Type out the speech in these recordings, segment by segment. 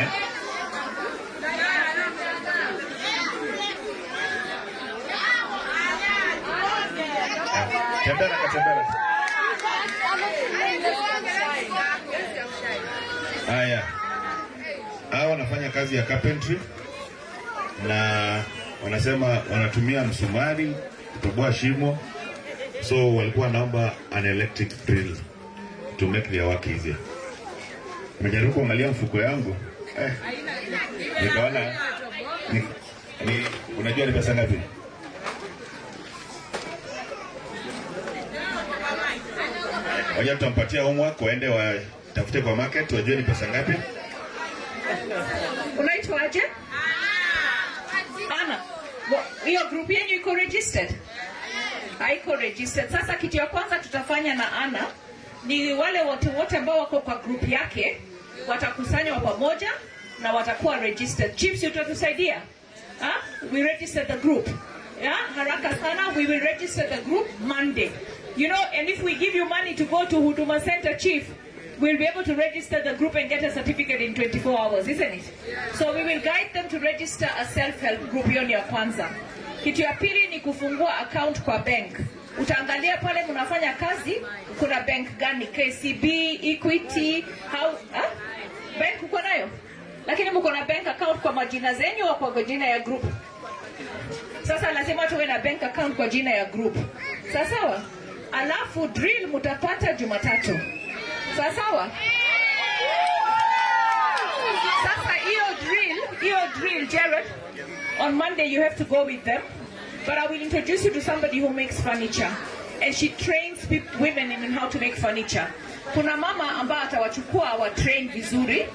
Eh? Tembea na katembea. Haya, hawa wanafanya kazi ya carpentry na wanasema wanatumia msumari kutoboa shimo, so walikuwa wanaomba an electric drill to make their work easier. Nimejaribu kuangalia mfuko yangu, nikaona ni unajua ni pesa ngapi? Wacha tutampatia homework waende watafute kwa market wajue ni pesa ngapi. Unaitwaje? Ana. Hiyo group yenu iko registered? Haiko registered. Sasa kitu ya kwanza tutafanya na Ana ni wale wote wote ambao wako kwa group yake watakusanywa pamoja na watakuwa registered. Chiefs, utatusaidia? Ha? We register the group. Yeah, haraka sana, we will register the group Monday. And if we give you money to go to Huduma Center, Chief, we'll be able to register the group and get a certificate in 24 hours, isn't it? So we will guide them to register a self-help group. Hiyo ni ya kwanza. Kitu ya pili ni kufungua account kwa bank. Utaangalia pale mnafanya kazi, kuna bank gani? KCB, Equity, how, huh? Bank uko nayo? Lakini mko na bank account kwa majina zenyu au kwa jina ya group? Sasa lazima tuwe na bank account kwa jina ya group. Sawa sawa? Alafu drill mutapata Jumatatu. Sawa sawa? Sasa hiyo drill, Jared, on Monday you have to go with them. But I will introduce you to somebody who makes furniture. And she trains women in how to make furniture. Kuna mama ambaye atawachukua wa train vizuri.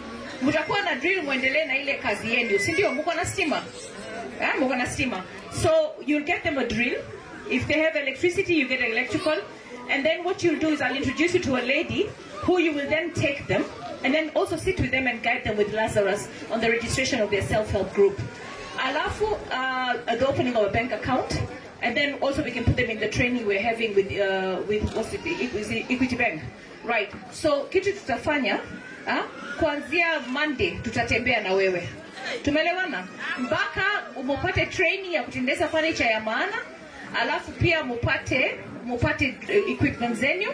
Mtakuwa na drill, muendelee na ile kazi yenu, si ndio? Mko na stima? Eh, mko na stima. So you'll get them a drill. If they have electricity, you get electrical. And then what you'll do is I'll introduce you to a lady who you will then take them and then also sit with them and guide them with Lazarus on the registration of their self-help group. Alafu, the opening of a bank account, and then also we can put them in the training we're having with what's it, is it Equity Bank, right? So kitu tutafanya, kuanzia Monday tutatembea na wewe, tumeelewana, mpaka mupate training ya kutendeza furniture ya maana, alafu pia mupate equipment zenyu.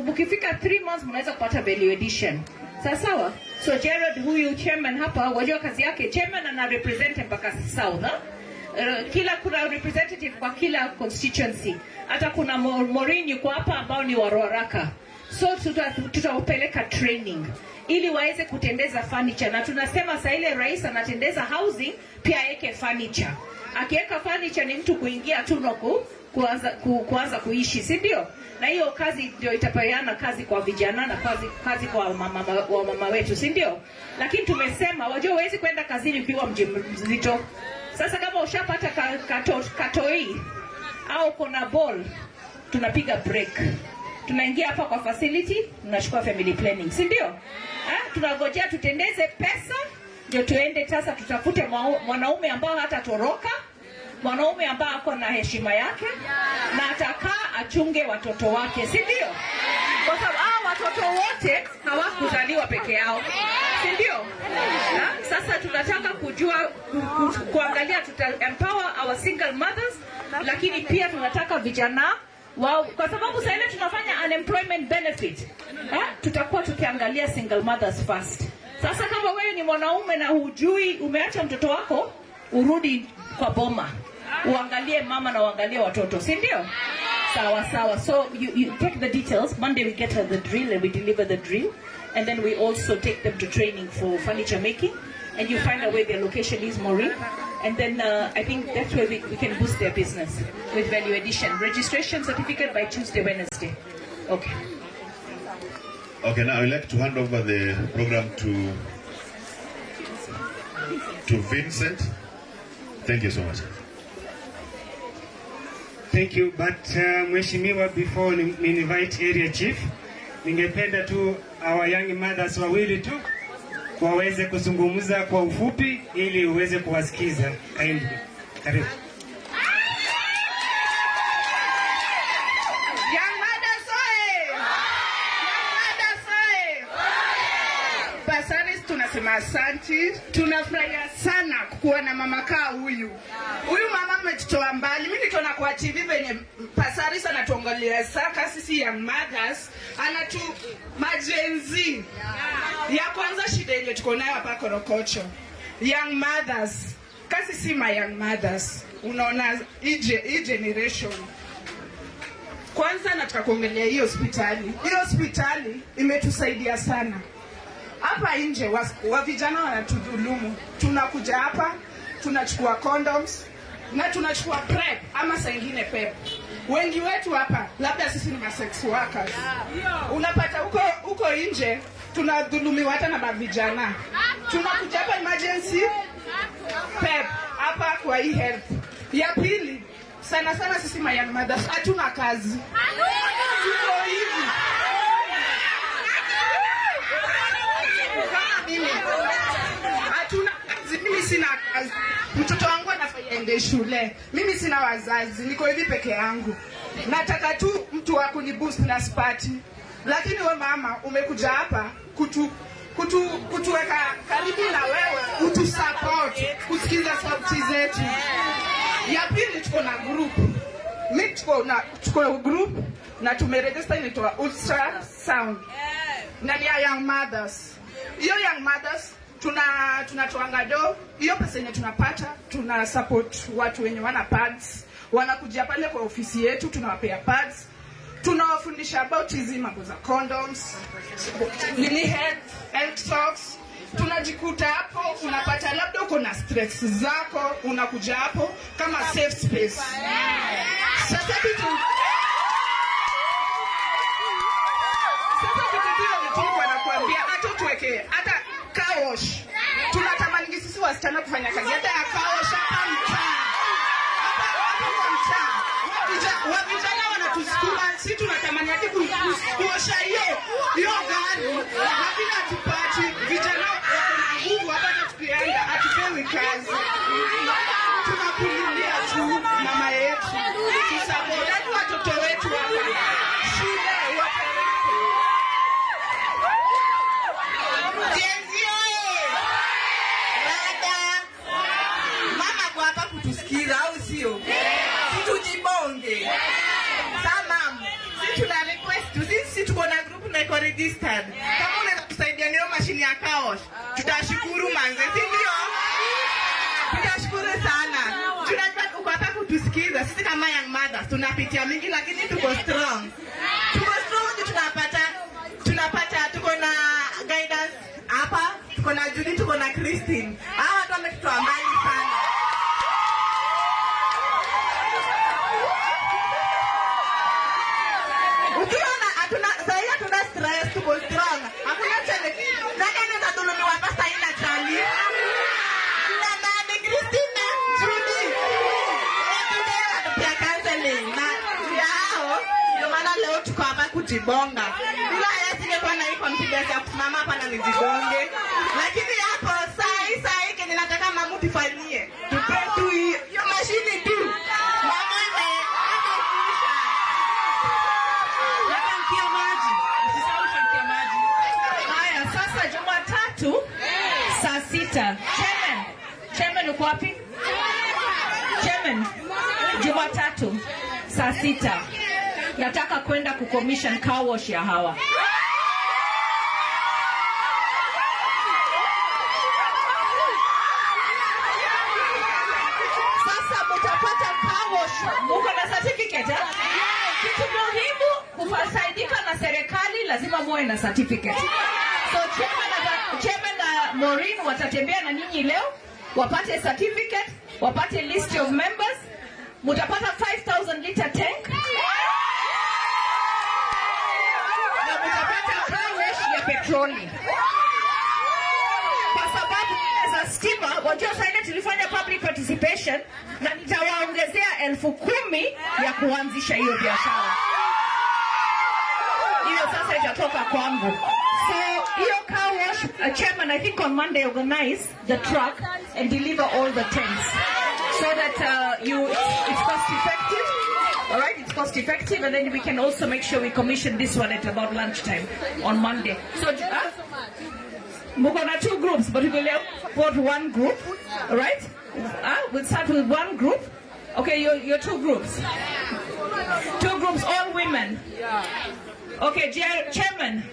Mkifika 3 months mnaweza kupata value addition. Sawa sawa? So Gerard, huyu chairman hapa, wajua kazi yake, chairman ana represent mpaka South. Huh? Kila kuna representative kwa kila constituency. Hata kuna Maureen yuko hapa ambao ni wa Ruaraka. So tutawapeleka training ili waweze kutendeza furniture, na tunasema saa ile rais anatendeza housing pia aweke furniture. Akiweka furniture ni mtu kuingia tu na kuanza kuishi, si ndio? Na hiyo kazi ndio itapeana kazi kwa vijana na kazi kwa mama wetu, si ndio? Lakini tumesema wajua, huwezi kwenda kazini ukiwa mjamzito. Sasa kama ushapata katoi au kuna ball, tunapiga break, tunaingia hapa kwa facility, tunachukua family planning, si ndio? Eh, tunangojea tutendeze pesa ndio tuende sasa tutafute mwanaume ambao hatatoroka, mwanaume ambaye ako na heshima yake na atakaa achunge watoto wake, si ndio? Kwa sababu hao watoto wote hawakuzaliwa peke yao, si ndio? Ha? Sasa tunataka kujua kuangalia tuta empower our single mothers, lakini pia tunataka vijana wao, kwa sababu sasa ile tunafanya unemployment benefit, ha? Tutakuwa tukiangalia single mothers first. Sasa kama wewe ni mwanaume na hujui umeacha mtoto wako, urudi kwa boma uangalie mama na uangalie watoto, si ndio? Sawa sawa. So you take the details. Monday we get her the drill and we deliver the drill, and then we also take them to training for furniture making, and you find out where their location is, Maureen. And then I think that's where we can boost their business with value addition. Registration certificate by Tuesday, Wednesday. Okay. Okay, now I'd like to hand over the program to Vincent. Thank you so much. Thank you. But Mheshimiwa, before ni invite area chief, ningependa tu our young mothers wawili tu waweze kuzungumza kwa ufupi ili uweze kuwasikiza. Kindly. Karibu. Young mothers oye! Young mothers oye! Passaris tunasema Nasema asanti. Tunafurahia sana kuwa na mama kaa huyu. Huyu mama ametutoa mbali. Mimi nikaona kwa TV venye Passaris anatuongelea saka sisi young mothers, anatu ma-Gen Z. Ya kwanza shida yenye tuko nayo hapa Korokocho. Young mothers. Kasi si ma young mothers. Unaona hii generation. Kwanza nataka kuongelea hii hospitali. Hii hospitali imetusaidia sana. Hapa nje wa vijana wanatudhulumu. Tunakuja hapa, tunachukua condoms na tunachukua PrEP ama saa ingine PEP. Wengi wetu hapa labda sisi ni ma sex workers. Unapata huko nje tunadhulumiwa hata na mavijana. Tunakuja hapa emergency PEP hapa kwa hii health. Ya pili, sana sana sisi ma young mothers hatuna kazi. Tuko hivi. Kama mimi hatuna kazi, mimi sina kazi. Mtoto wangu anafaa aende shule. Mimi sina wazazi, niko hivi peke yangu. Nataka tu mtu wa kuniboost na sipati. Lakini we mama umekuja hapa kutuweka karibu na wewe, utusupport, kusikiza sauti zetu. Ya pili tuko na group. Mimi tuko na group na tumeregister inaitwa Ultrasound. Na ni ya young mothers. Hiyo young mothers tunatoanga do, hiyo pesa yenye tunapata tuna support watu wenye wana pads. Wanakuja pale kwa ofisi yetu tunawapea pads. Tunawafundisha about hizi mambo za condoms, nini health talks. Tunajikuta hapo unapata labda uko na stress zako, unakuja hapo kama safe space. Sasa kitu hiyo ni tu wanakuambia hata tuweke hata car wash. Tunatamani sisi wasichana kufanya kazi hata ya car wash hapa mtaa. Hapa kwa mtaa. Wa vijana wanatusukuma, sisi tunatamani hadi kuosha hiyo gari. Lakini hatupati. Vijana wako na nguvu hapa, hata tukienda hatupewi kazi. Tunakulilia tu mama yetu. Tusupport hadi watoto wetu hapa. Shule wapeleke. Gen Z oye! Rada! Mama kwa hapa kutusikiza au sio? Si tujibonge. Sa mam, si tuna request tu, sisi tuko na group na iko registered. Kama unaweza kusaidia niyo mashini ya car wash, tutashukuru manze, si ndio? Tutashukuru sana. Tunajua uko hapa kutusikiza. Sisi kama young mothers tunapitia mingi lakini tuko strong. Tuko strong juu tunapata tuko na guidance hapa, tuko na Judy, tuko na Christine. Hawa watu wametutoa mbali sana. Ukiona hatuna sahii, hatuna stress, tuko strong. Hakuna chale. Nani anaweza dhulumiwa hapa sahii na chali? Na nani? Christine na Judy. Every wanatupea counseling na yao, ndio maana leo tuko hapa kujibonga. Bila yeye singekuwa na hii confidence ya kusimama hapa na nijibonge. Lakini hapo sahi sahi kenye nataka mamu tufanyie. Tupe tu hiyo mashini tu. Mama imekwisha. Na tanki ya maji. Usisahau tanki ya maji. Haya, sasa Jumatatu saa 6. Chairman, chairman uko wapi? Chairman, Jumatatu saa 6. Nataka kwenda kucommission car wash ya hawa. Sasa mutapata car wash. Muko na certificate eh? Kitu muhimu kufaidika na serikali lazima muwe na certificate. So chairman na Maureen watatembea na nyinyi leo wapate certificate, wapate list of members. Mutapata 5000 liter tank. Na mutapata car wash ya petroli. Kwa sababu za stima, wajua sasa ile tulifanya public participation na nitawaongezea 10,000 ya kuanzisha hiyo biashara. Hiyo sasa itatoka kwangu. So hiyo car wash, chairman, I think on Monday organize the truck and deliver all the tents so that it's cost effective. All right, it's cost effective, and then we can also make sure we commission this one at about lunchtime on Monday. So Mko na two groups, but we will support one group, all right? We'll start with one group. Okay, your two groups. Two groups, all women. Okay, Chairman,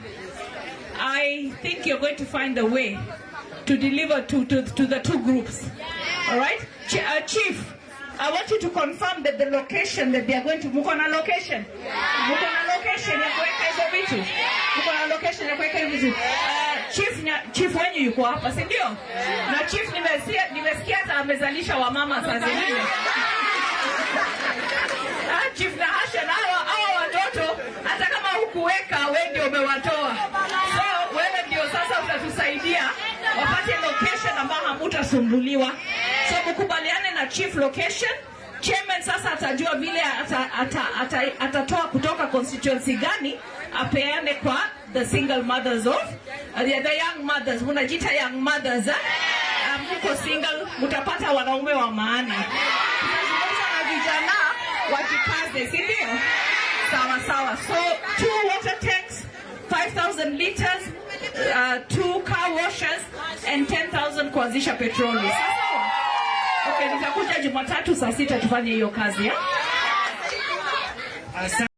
I think you're going to find a way to deliver to the two groups. All right? Chief, I want you to confirm that the location that they are going to... Mko na location? Mko na location ya kuweka hizo vitu? Mko na location ya kuweka hizo vitu? Chief wenyu yuko hapa, si ndio? Na chief nimesikia hata amezalisha wamama saa zingine. Ah, Chief Nahasha na hawa watoto hata kama hukuweka wewe ndio umewatoa. So wewe ndio sasa utatusaidia wapate location ambayo hamutasumbuliwa. So mkubaliane na chief location. Chairman sasa atajua vile atatoa kutoka constituency gani apeane kwa the single mothers of the young mothers. Mnajiita young mothers, eh? Mko single, mtapata wanaume wa maana. Tunazungumza na vijana wajikaze, si ndio? Sawa sawa. So two water tanks, 5000 liters, two car washers and 10,000 kuanzisha petroli. Sawa sawa? Okay, nitakuja Jumatatu saa 6 tufanye hiyo kazi ya? Asante.